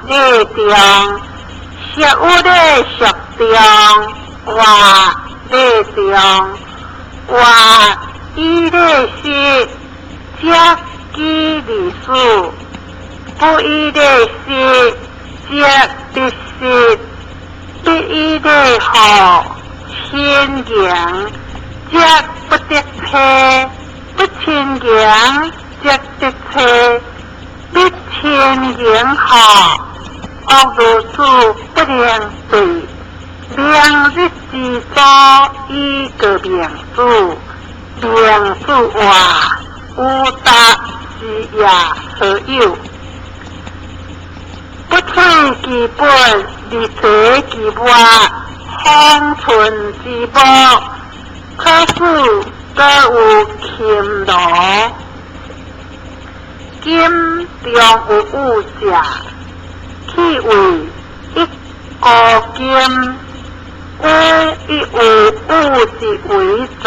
禮中，食有禮俗中，活禮中，活以禮失，則己而死；不以禮失，則必失。不以禮好，親行，則不得車；不親行，則得車；不親行好，惡如子不能對。明日之祖以告明子，明子曰：吾答是也何有？不揣其本，而擇其末，方寸之末，可使閣有禽勞。金中有玉者，去為一孤金；有亦有玉之為在。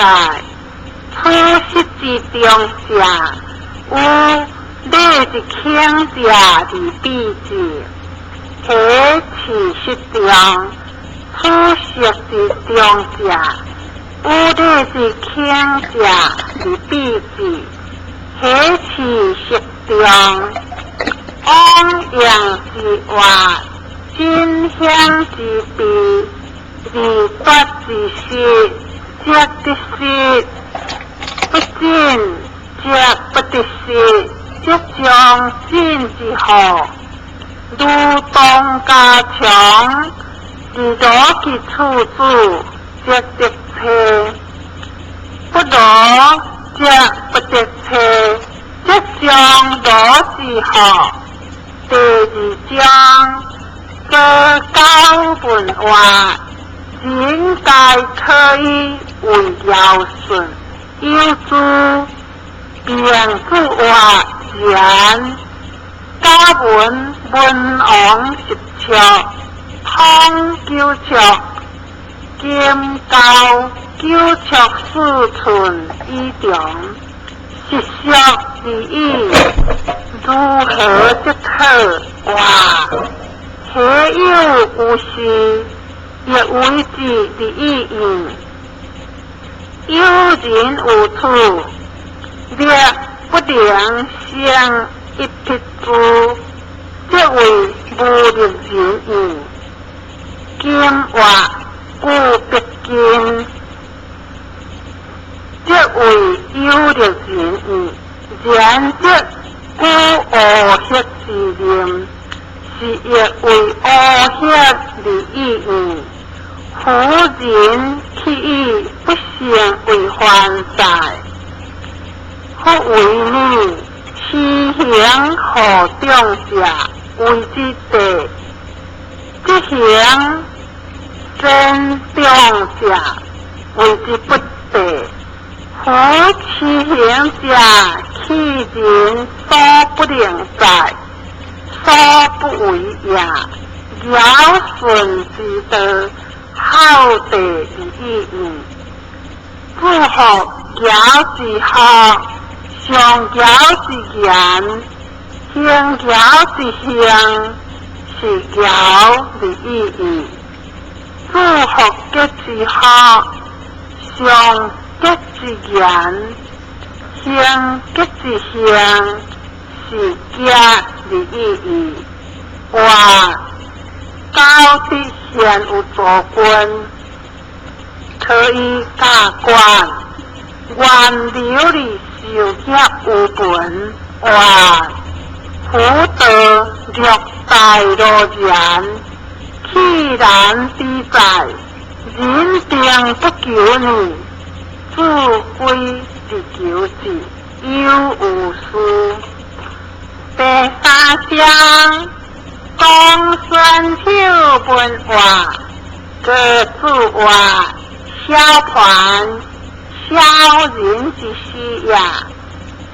取失之中者，有禮之輕者而比之。彼取失中，取失之中者，有禮之輕者而比之。彼取失中，枉揚之話，真顯之弊，而奪之失，則得失；不進則不得失，則將進之好。如東加強，而羅其處子，則得車；不羅則不得車，則將羅之好。第二章，做教文話，人皆可以為堯舜，有諸明子曰然。甲文文王十策，統九策，今交九策4寸以長，實屬而已。如何則可？哇！何有有事，亦為之而已矣。有人有處，力不能勝一匹豬，則為無力人矣。今話故必金，則為有力人矣。然則故烏黑之任，是亦為烏黑而已矣。夫人豈以不成為犯哉？夫為女，施行好長者為之地，執行善長者為之不地。夫施行者，棄人所不能在，所不為也。堯舜之道，孝地而已矣。子服堯之學，尚堯之言，行堯之行，是堯而已矣。子服桀之學，尚桀之言，行桀之行，是桀而已矣。哇！高德現有助君，可以加官，源流而受業無本，哇！福德略大羅然，棄然之在，人定不求呢？子歸而求之，有有事。第三章，公孫丑文話，高子曰：小盤，小人之始也。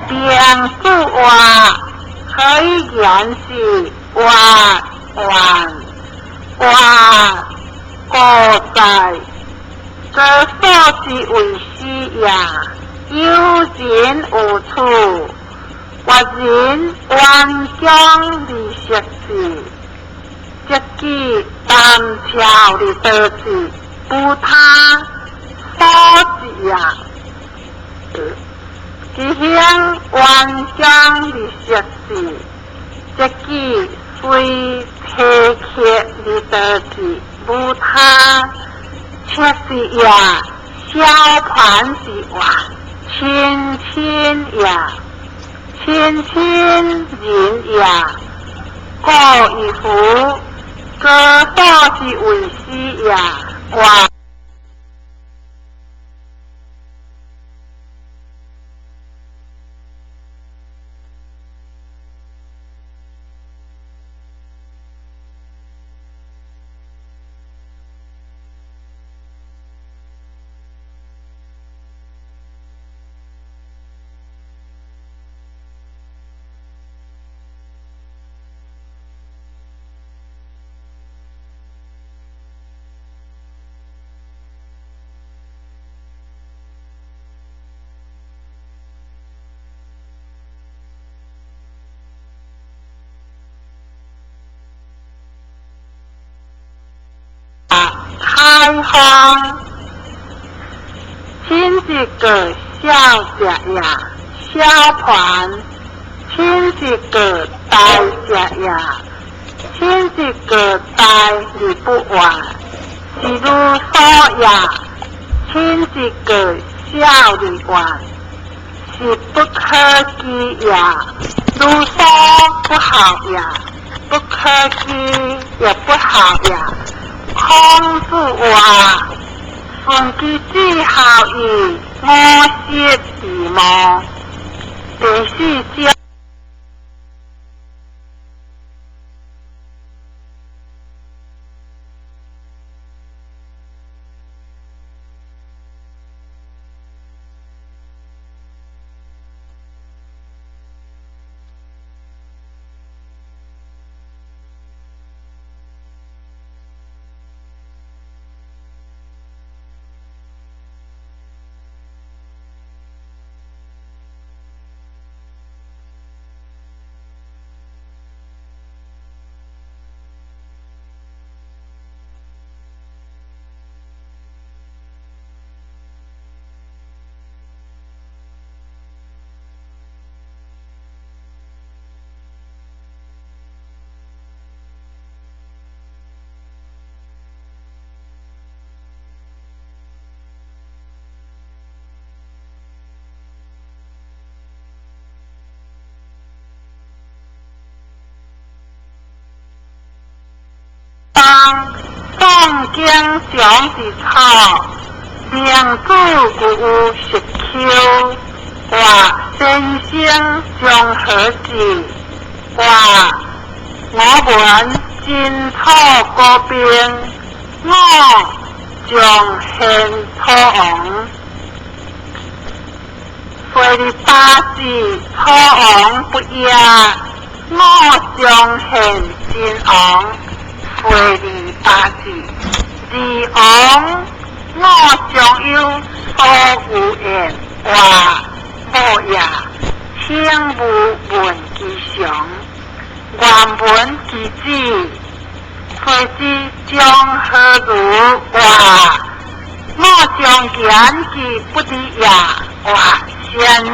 孟子曰：何以言之？曰：完。曰：故哉！則所之謂死也。有人有處，越人冤薑而食之，則記擔超而得之，無他所致也。其行冤薑而食之，則記隨體客而得之，無他切之也。小盤之話，親親也，親親仁也。故以乎高所之為師也。卦。開放，親一個小食也，小盤；親一個大食也，親一個大而不完，是如所也。親一個小而完，是不可及也。如所不好也，不可及也不好也。孔子話：順其子孝義，我失其望。第四章。宋景祥之草，明主具有十丘，卦先生将何志？卦我闻晋楚国兵，我将献楚王。岁日八字，楚王不也，我将献晋王。岁日八字，二王我将有所有言，卦无也，请勿问其详。原文其子，随之将何如？卦我将言其不知也。卦先生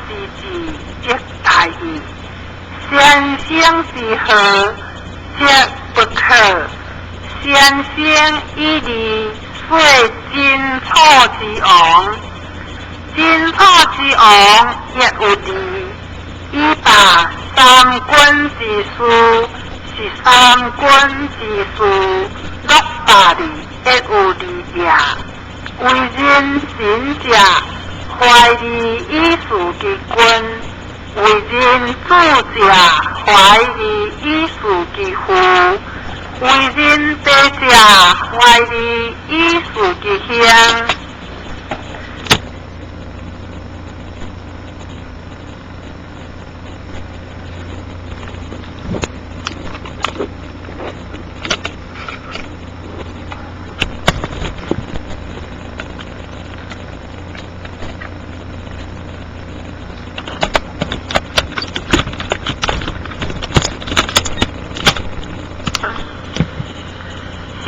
之治，则大义；先生之和，则不可。先生以利说晋楚之王，晋楚之王亦有利，以达三軍之事，是三軍之事，600里亦有利也。為人臣者，懷利以事其君；為人子者，懷利以事其父；為人弟者，懷利以事其兄。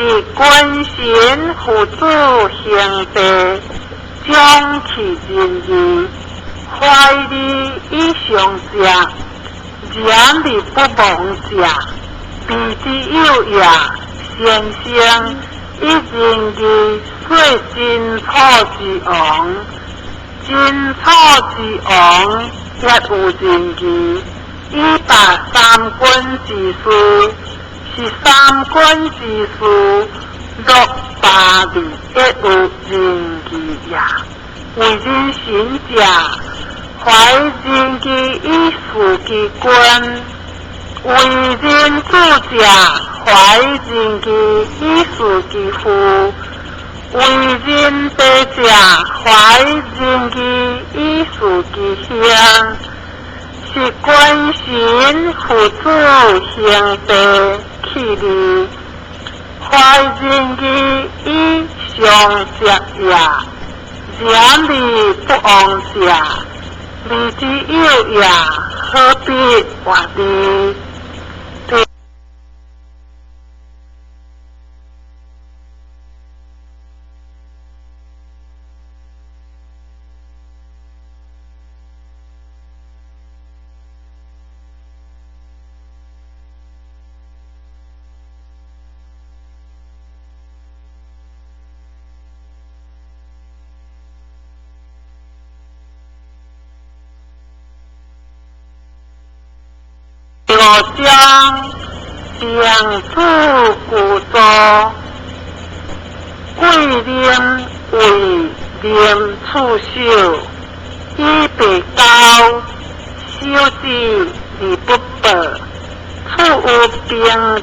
是君臣父子兄弟，將棄仁義，懷義以上者，嚴而不亡者，謂之有也。先生以仁義說秦楚之王，秦楚之王亦有仁義，以達三軍之事，是三軍之事，樂罷而亦有仁義也。為人臣者，懷仁義以事其君；為人子者，懷仁義以事其父；為人弟者，懷仁義以事其兄。是君臣父子兄弟棄義，懷仁義以相責也。嚴而不亡者，謂之有也。何必活之？第五章，兵子具助，桂林为林处首，以白交，守之而不报，处有兵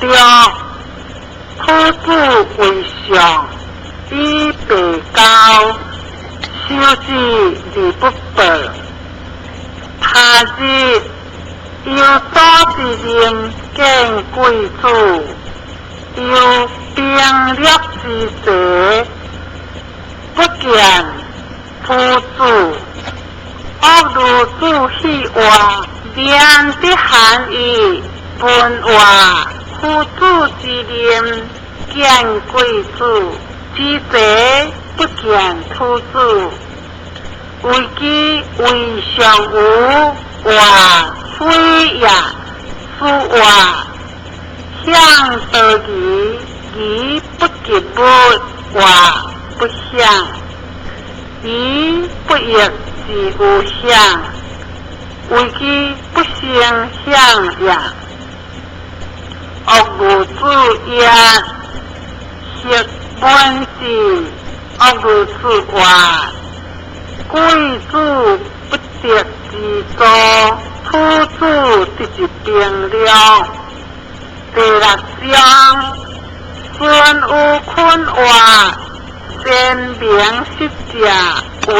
略，土主为上，以白交，守之而不报。他日由左之任见贵子，由兵略之才，不见夫子。恶如子戏话，言得含义，文话夫子之任见贵子，之才不见土子。为其为上有话非也，此话向道义，义不及物，话不响，义不欲之有响，为其不成响也。恶如子也，昔文字，恶如子话，贵子不得之助，土主得一兵略。第六章，孙有坤话，先明实者为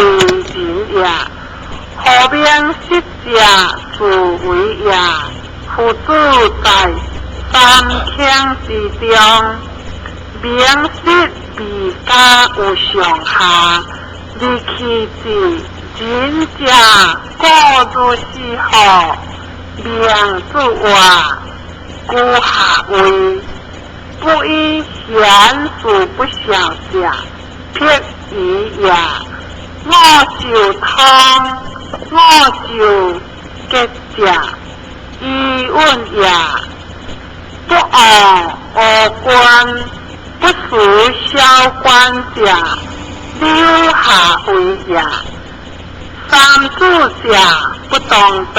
仁也，后明实者自为也。夫子在三卿之中，明实未加有上下，而其子仁者故如是乎？明子话，居下位，不以贤事不孝者，辟夷也。我受通，我受结者，伊允也。不恶恶官，不辞小官者，留下位也。三子者不当道，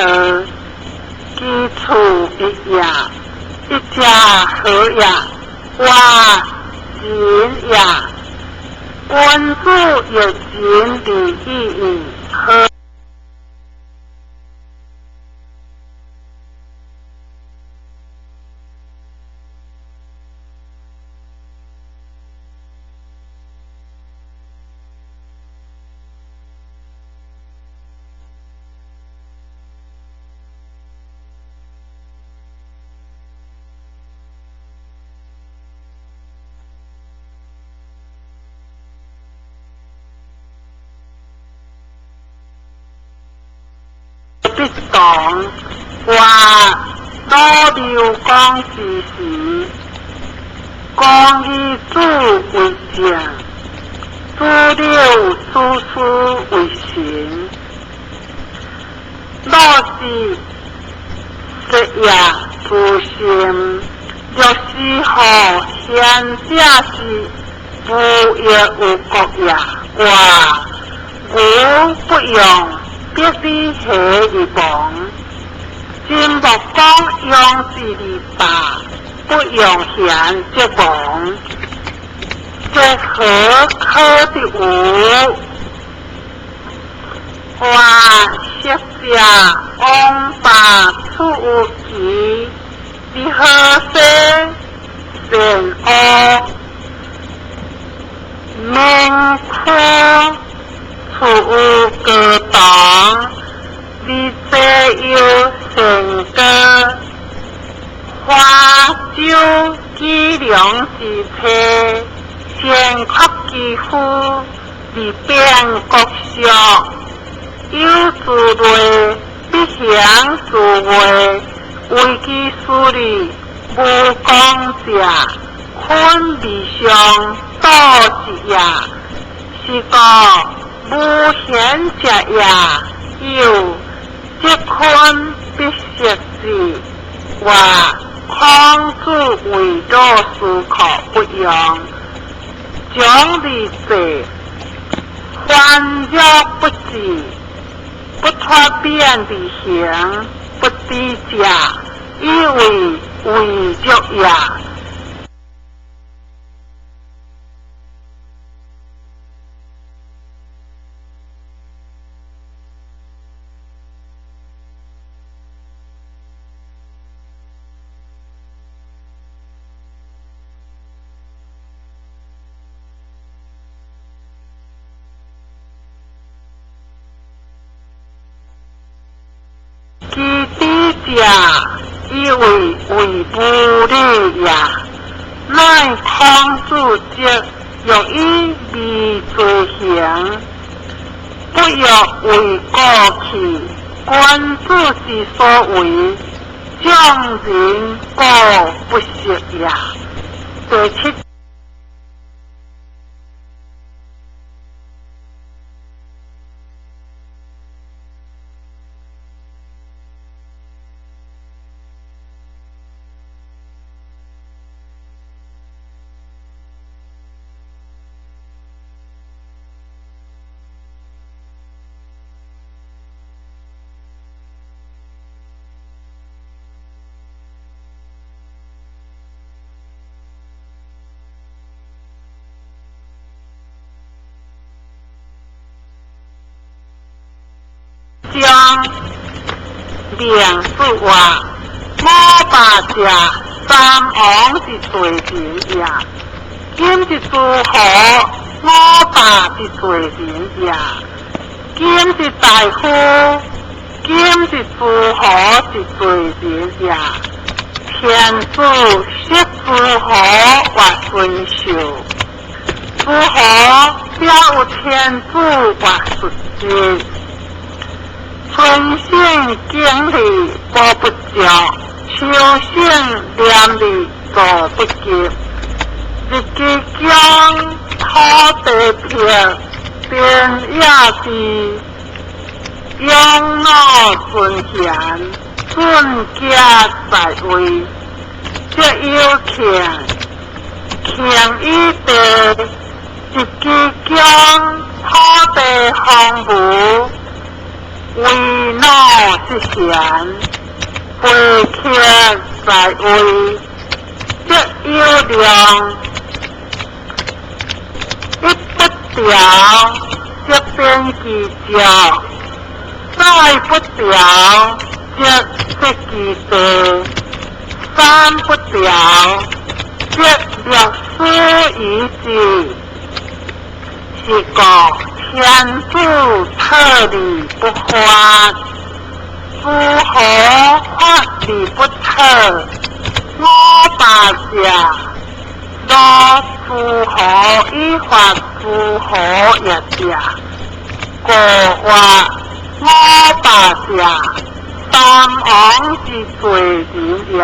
其处一也，一者何也？话仁也。君子欲仁而义矣，何？必讲话鲁缪公之时，公義主為正，主流諸事為神。老是說也自信，若是何賢者是無欲有國也，哇！吾不用伯利恆而亡。秦穆公用之而霸，不用賢則亡。這何可得無？哇！昔者王霸處有其，你何西善惡？明區處有高堂，你這有善歌，花酒伎倆之策，先確其夫，而變國相。有諸類，必行諸位，為其私利，無功者，坤未上道之也。是故無賢者也，有則坤必失之。或孔子為老師可不用，將而制，煩擾不治。不脫變而行，不知者，以為為弱也。其知者，以為為無禮也。乃孔子則欲以微罪行，不欲為過去。君子之所為，眾人固不識也。第七。章明說話，五霸者三王之罪人也；今之諸侯，五霸之罪人也；今之大夫，今之諸侯之罪人也。天子識諸侯或尊秀，諸侯表有天子或述職。春生經歷補不足，秋生念力做不及。日其將土地平，田野地，養老尊賢，尊家在位，則有慶，慶以地，日其將土地荒蕪。為老之賢，貴客在位，則有量；一不調，則變其少；再不調，則失其地；三不調，則略失於之。是故天子特而不發，諸侯發而不特。五霸者，若諸侯以發諸侯也者，故曰五霸者，三王之罪人也。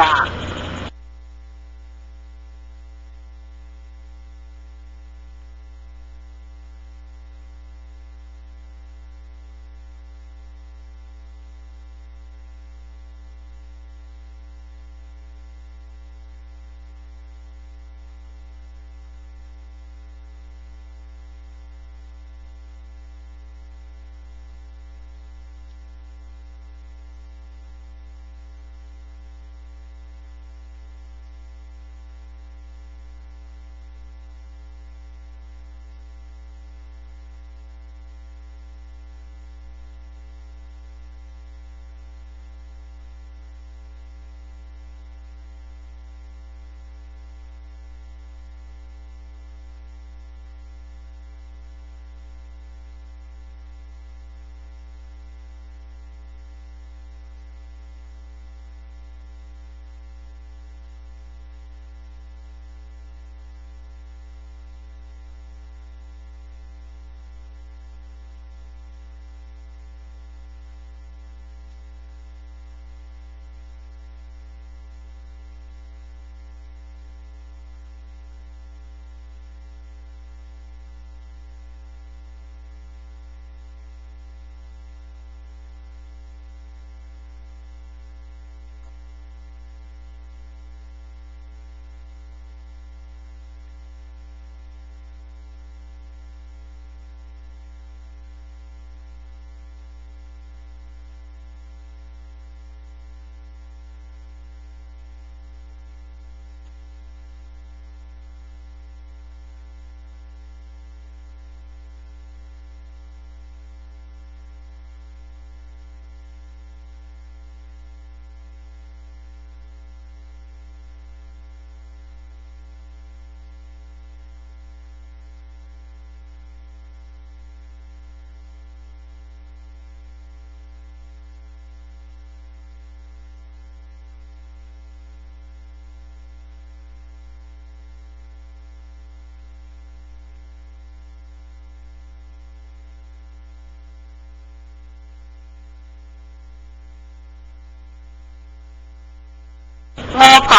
五霸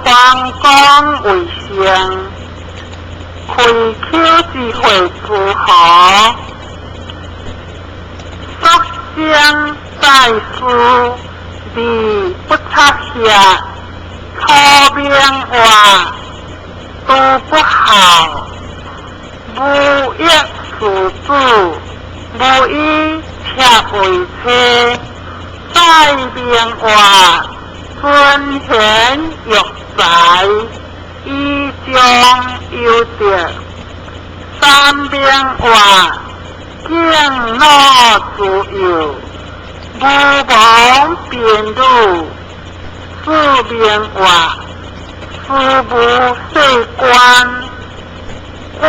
方剛為聖，開口之會諸侯，肅政在斯，而不察遐，初名活，都不孝，無益事子，無以妾為妻，再名活，尊賢育才，以彰優德。三名活，敬老慈幼，無亡貧女。四名活，事無細官，官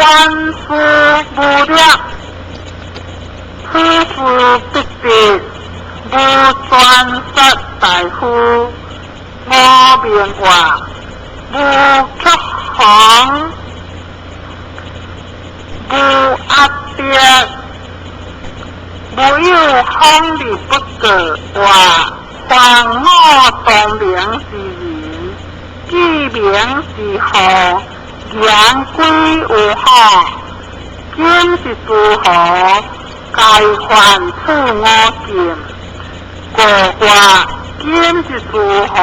司無略，此事必得，無專殺大夫。五名活，無曲防，無壓迫，無有風力不過活，凡五當明之人，記名之號，言歸有好，今之諸侯，皆犯此五禁。五活，今之諸侯，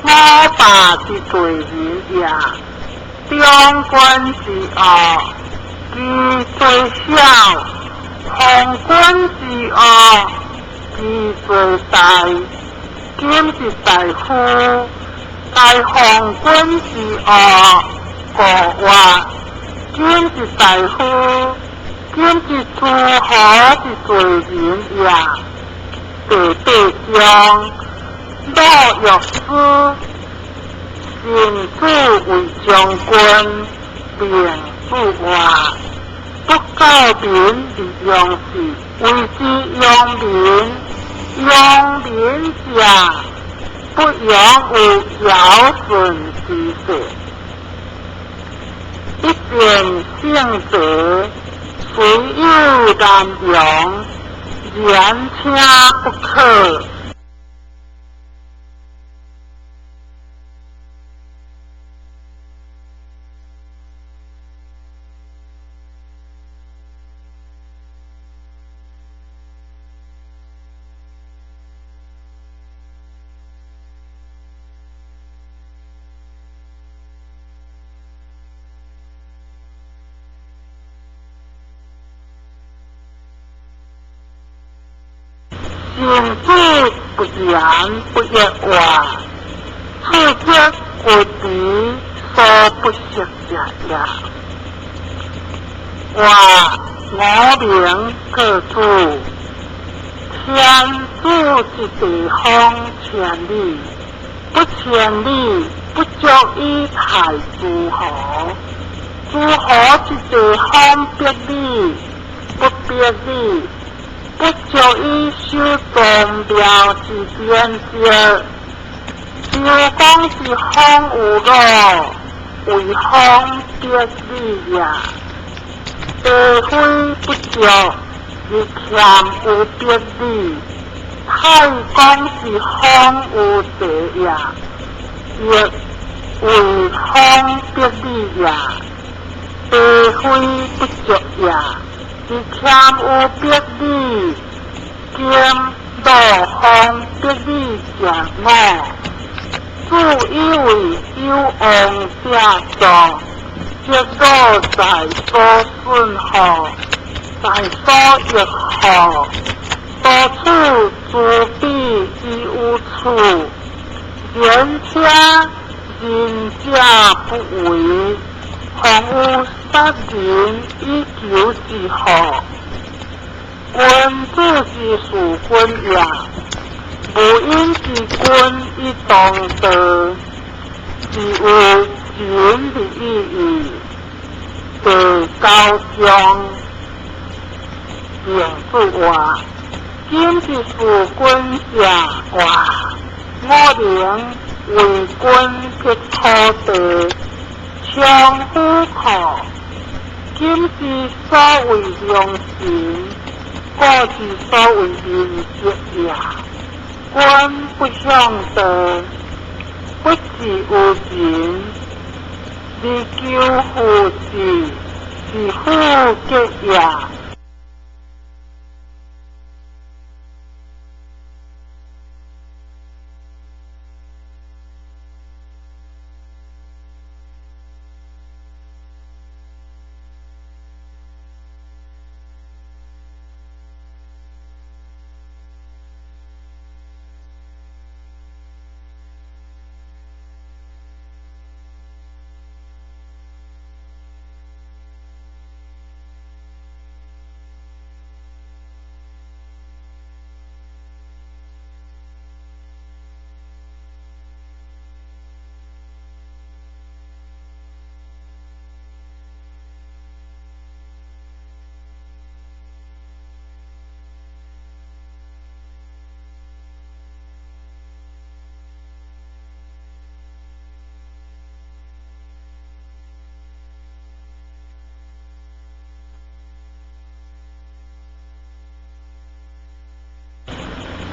五霸之罪人也。中君之惡，其罪小；奉君之惡，其罪大。今之大夫，大奉君之惡，五活，今之大夫，今之諸侯之罪人也。第八章，魯若思，臣子為將軍，命子活，不告民而養士，為之養民，養民者，不養有堯舜之世。一見聖哲，雖有難容，然聽不可。臣子不言不曰話，此則君之所不識者也。活五名各主，天子之地方千里，不千里，不足以太諸侯。諸侯之地方百里，不百里，不足以修宗廟之典籍。周公之方有魯，為方百里也。地非不足，而儉有百里。太公之方有齊也，亦為方百里也。地非不足也，而儉有百里。今魯方百里者五。自以為有王者助，則魯在所損耗，在所欲耗。多處諸彼以有處，仁者仁者不為，況有殺人以求之禍。君子之事君也，無因之君以當道，是有仁的意義。第九章，孟子話：今之事君者活，我能為君辟土地，充府庫。今之所謂良臣，古之所謂仁德也。君不向道，不自有仁，而求富智，是富結也。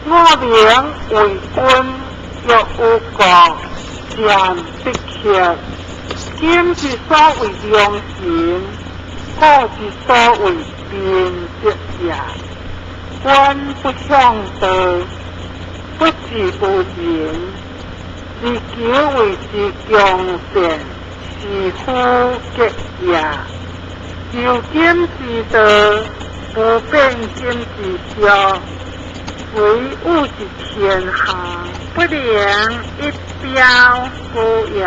我名為君，若有國，善必克。今之所謂良臣，古之所謂明哲也。官不向道，不自有仁，而求為之強善，是夫結也。由今之道，不變今之俗。唯物之天下，不能一標故也。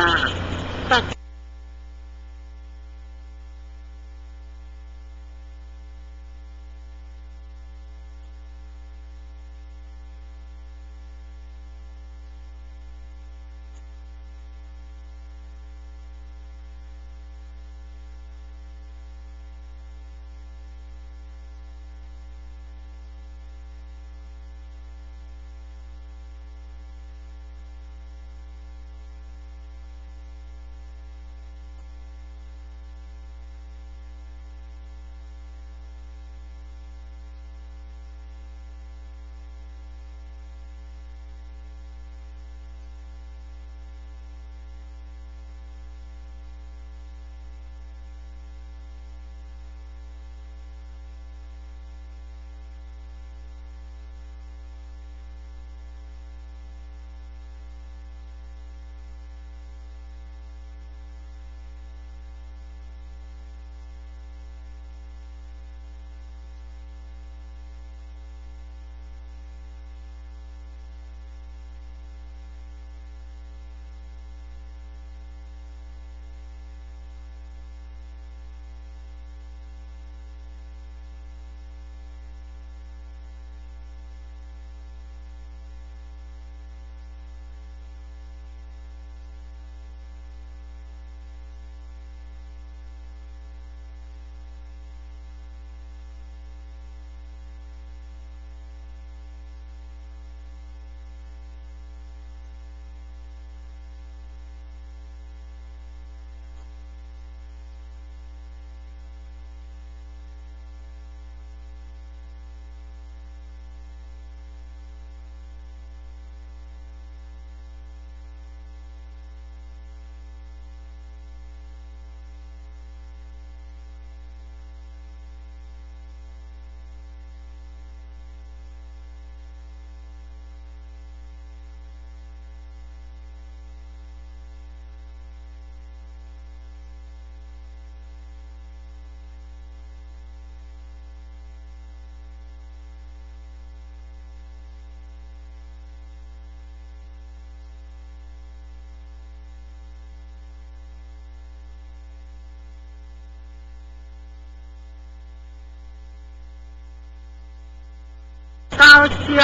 九章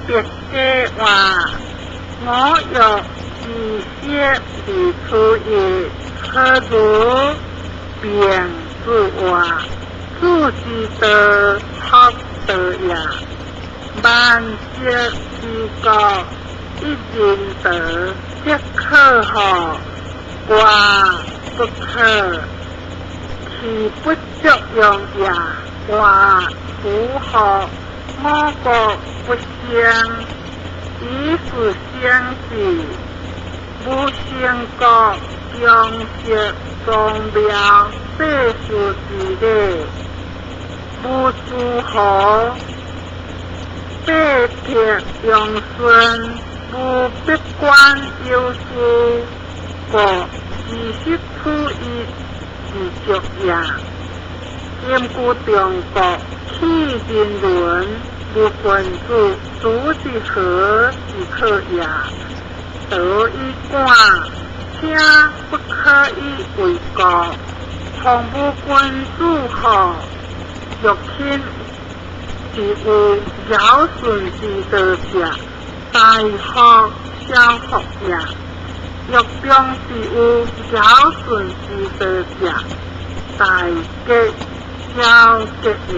別解話，我欲自息而出也，何如明自話？子之道，福道也。萬色之國，一仁德，則可乎？寡不可，其不足用也。寡如何？我國不興，以是先之。無成國宮室宗廟祭祀之禮，無諸侯伯伯陽順，無百官有事，故知識取一而足也。今古中國棄人倫，無君子，主之何之可也？德以管，且不可以為國。從無君子後，欲親是有堯舜之道者，大福小福也；欲中是有堯舜之道者，大吉小吉也。